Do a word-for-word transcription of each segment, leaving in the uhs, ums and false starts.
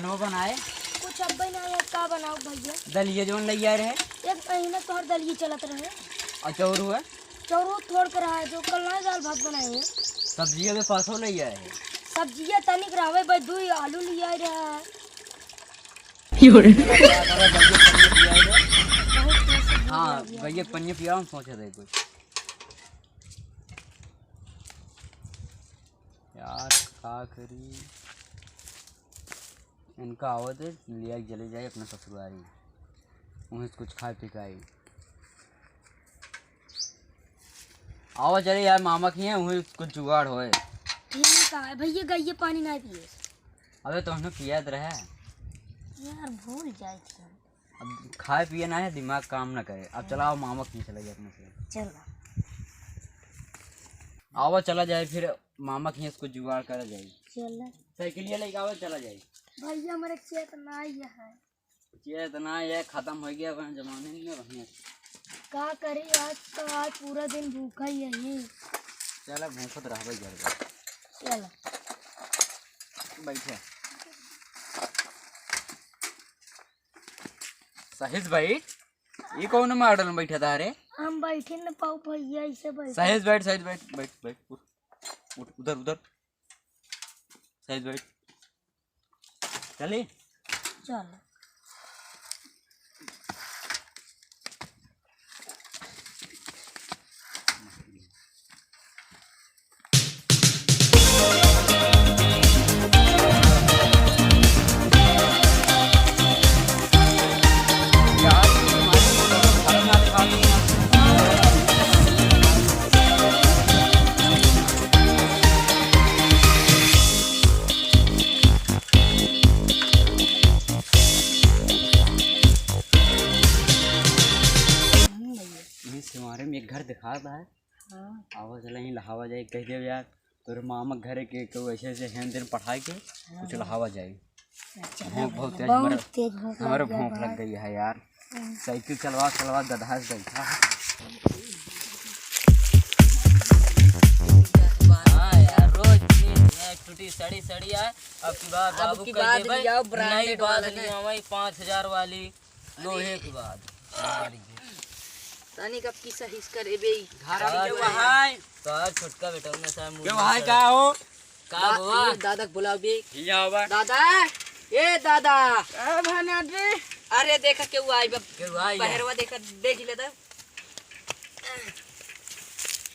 तो बनाए? कुछ अब ही ना है, का बनाओ भैया? दलिया जौन लइया रहे? एक महीना तोहर दलिया चलत रहे। अच्छा, और हुआ? चौरो थोड़ के रहा है, जो कल ना दाल भात बनाए हैं। सब्जिया में पासो लइया है। सब्जिया तनिक रहवे भाई, दुई आलू लिया रहा है। बहुत तेज सब्जी हाँ, लग गया। भैया पन्नी पिया, हम सोचे थे कुछ। यार, का करी? इनका आवत है, लिया के चले जाए अपने ससुरारी। वहीं से कुछ खाए पी के आई। आवा चले यार, मामा की हैं, वहीं कुछ जुगाड़ होए। ठीक है भैया, गइये पानी ना पिए। अबे तो हमने पिया तो रहे। यार, भूल जाए थे। अब खाए पिए ना है, दिमाग काम ना करे। अब चला, आओ, मामा की चला जाए अपने से। चला। आवा, चला जाए फिर, मामा की इसको जुगाड़ करा जाए। चला। साइकिलिया लेके आवा, चला जाए। भैया, हमारे खेत ना ही है। खेत ना है, खत्म हो गया, अपने जमाने में बढ़िया। का करी, आज तो, आज पूरा दिन भूखा ही है। चला, भूखत रहबे घर पे। चला। बैठे। सहेज भाई, ये कौन मॉडल में बैठा था रे? हम बैठे न पाऊ भैया, ऐसे बैठे। सहेज बैठ, सहेज बैठ, बैठ, बैठ, उठ, उठ, उधर, उधर। सहेज बैठ। चली? चल। इस हमारे में एक घर दिखा रहा है। हाँ। आवा चला, यहीं लहावा जाए, कह दे यार, तोरे मामा के घरे के, के ऐसे ऐसे हैं दिन पढ़ाई के, हाँ, कुछ हाँ। लहावा जाए। अच्छा, भूख बहुत तेज, बहुत हमारे, तेज भूख हमारे लग गया भूख लग भाई। गई है यार। हाँ। साइकिल चलवा चलवा गधा से बैठा है। हाँ यार, रोज ये, ये टूटी सड़ी सड़ी आए। अब की बार अब बाबू की कह बार देबे, लियाओ branded नई बात वाला लिया ना। वही पाँच हजार वाली। लोहे के बाद। तनिक अब की सही से करे बे। घर में का केहू करे? है? तोहार छोटका बेटा उन्हें साहब मुंह केहू है से का हो? का दा-, हुआ? ये दादा के बुलाओ बे। हियाँ आवा। दादा, ए दादा। ए भनाटी। अरे देखा केहू आई बा। केहू आई है? बहरवा देखा, देख लेता।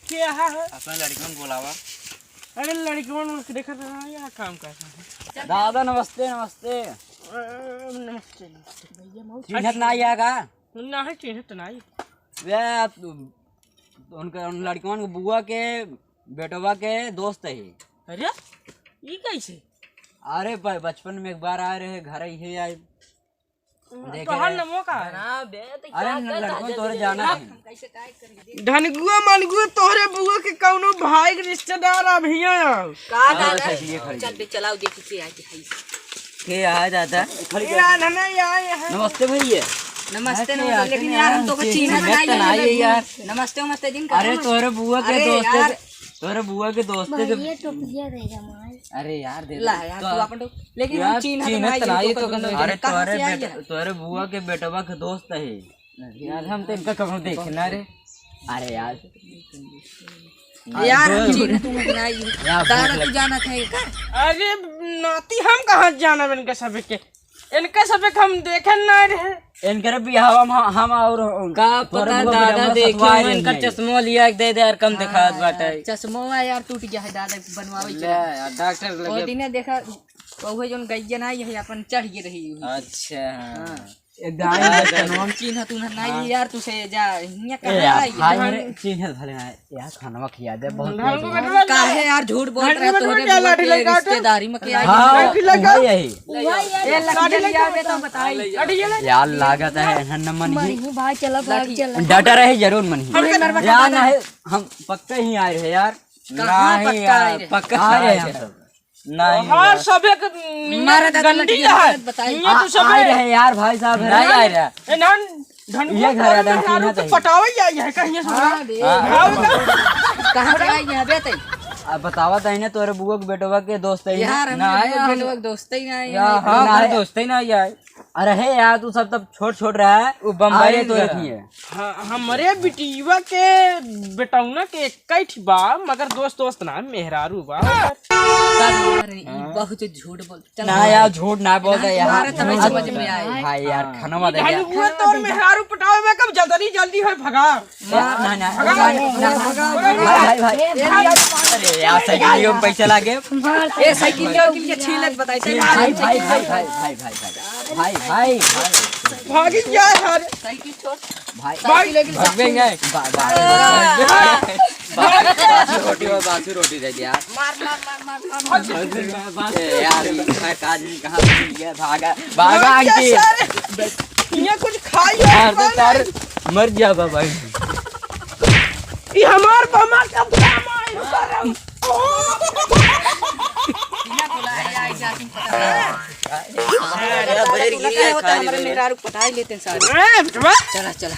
के है? अपना लड़कन बोलावा। अरे लड़कन उनके देखा था, यहाँ काम कर रहा है। दादा नमस्ते, नमस्ते। अ, नमस्ते, नमस्ते। भैया, मौत चिन्हत ना आया का? ना है, चिन्हत ना आई। वे, उनके, उन लड़कन के बुआ के बेटवा के दोस्त है। अरे, ई कैसे? अरे, ब-, बचपन में एक बार आए रहे घर, इहे आए। देखे तोहर रहे। नमो का है? बना बे, तो अरे, क्या न-, करता लड़कन है? तोहरे जाना है। धनगुआ मनगुआ तोहरे बुआ के कौनो भाई के रिश्तेदार अभियो आओ। का हाँ, दादा? बस ऐसे ही खड़ी चल है। बे, चलाओ, देखी के आए के भाई। के आए दादा? खड़ी ए, कर। आ, ना, ना, ये आए हैं। नमस्ते भैया। नमस्ते, अरे, नमस्ते, आते लेकिन हैं यार, हम यार, तो को चीन-, चीन्हत चीन्हत नहीं नहीं है यार। यार। नमस्ते, नमस्ते जिन अरे, करता तोहरे बुआ के अरे दोस्त यार। है, तोहरे बुआ के दोस्त है जब भैया, टोपिया दे जमाई। अरे यार, दे ला दे। यार, तो तू अपन तो, लेकिन हम यार, चीन्हत चीन्हत नहीं, नहीं, तो तो कौनो कौनो अरे, कहाँ तोहरे से आई बेटा, है? तोहरे बुआ के बेटवा के दोस्त है। यार, हम तो इनका कबहूँ देखे ना रे। अरे यार। यार, हम दो चीन्हत नहीं। यार, दादा, भूख तू लग- जानत है का? अरे, नाती, हम कहाँ जानब इनके सबके? इनके सबके हम देखे ना रहे। इनकरे बियाहवा में हम, हम और का तोहरे पता बुआ के दादा, हम देखे ससुराल हो, इनका नहीं। चश्मो लिया के दे दे यार, कम दिखात हाँ, बाटे। चश्मो यार टूट गया है दादा, बनवावे ले के। यार, डॉक्टर लगे। वो दिने देखा, वो जोन गइया ना, यही अपन चढ़ गई रही हुई। अच्छा, हाँ। हाँ। एक गाय है, हाँ, तनवा में। चिन्ह तू ना, नहीं हाँ। यार, तू से जा, हियाँ ए कहाँ यार, आई? भाई, मेरे चिन्ह धरे ना, यार, खानवा खिया दे, बहुत धन तेज को है। कटवा ले। काहे यार, झूठ बोल धन रहा, को तोहरे कटवा ले, बुआ लाठी के लगा दे। रिश्तेदारी में क्या हाँ, है? लाठी लगा। वही यही। वही है, ए, लाठी लाठी लगा। लिया बे, तो बताई। लाठी लगा। यार, लागत है, एहन न मन ही। मरही भाई, चला भाग, लाठी। चला। डटा रहे, जरूर मन ही। हम मरवा यार, काटा नहीं, हम पक्का ही आए रहे यार। कहाँ नहीं पक्का यार, आए रहे? पक्का आए रहे हम सब। नहीं हाँ, यार। सबे के मारा था गंडी तुमने है। बताई। ये आ, तो सब आए है। रहे यार, भाई साहब, नहीं है। आए रहे। ए, नान, धन ये को घर कौन आदम मेहरारू चिन्हत तो है। पटावे ही आई है, कहीं से हाँ, बे। हाँ। हाँ, बता। कहाँ से आई यहाँ बे तई? अब बतावा तही ना, तोरे बुआ के बेटवा के दोस्त है ना? यार, हमरे ना बुआ के यार। बेटवा के दोस्त ही ना है, या, नहीं। हाँ, ना हमारे है। दोस्त ही ना है। अरे हे यार, तू सब तब छोट छोट रहा है। वो बम्बई अरे तो गया। रखी है। हाँ, हमरे बिटिया के बेटौना के एक ही बा, मगर दोस्त दोस्त ना, मेहरारू बा। अरे, ई हाँ। बहुत झूठ बोल। चल ना भाई। यार, झूठ ना बोल रहे यार। तुम्हारे तो भाई समझ में आए। भाई यार, हाँ। खाना वाला भाई, यार। वो तोर मेहरारू पटावे में कब जल्दी जल्दी है, भगा। ना, ना, ना, भगा। ना, ना, ना। भाई, भाई, भाई। अरे यार, साइकिल में पैसा लागे। ए, साइकिल के, के लिए छीलत बताई। भाई, भाई, भाई। भागी जा यार। साइकिल छोड़। भाई, साइकिल लेकिन भाग गए। बा-, बा-, अरे। बासी रोटी और बासी रोटी दे दिया। मार, मार, मार, मार, मार, मार। ए, यार, ये खाए काज नहीं, कहाँ से मिल गया? भागा, भागा भाग जा आंटी। सारे। ये कुछ खाई है, मार दे मार। तार, मर जा बाबा। ये हमार बमा का बमा है, रुका रहा हूँ। बिना बुलाए आई जाती पता नहीं। अरे, बहर गिरी है, खाली हमारे बहर। मेहरारू पटाई लेते हैं सारे। ए, बिटवा। चला, चला।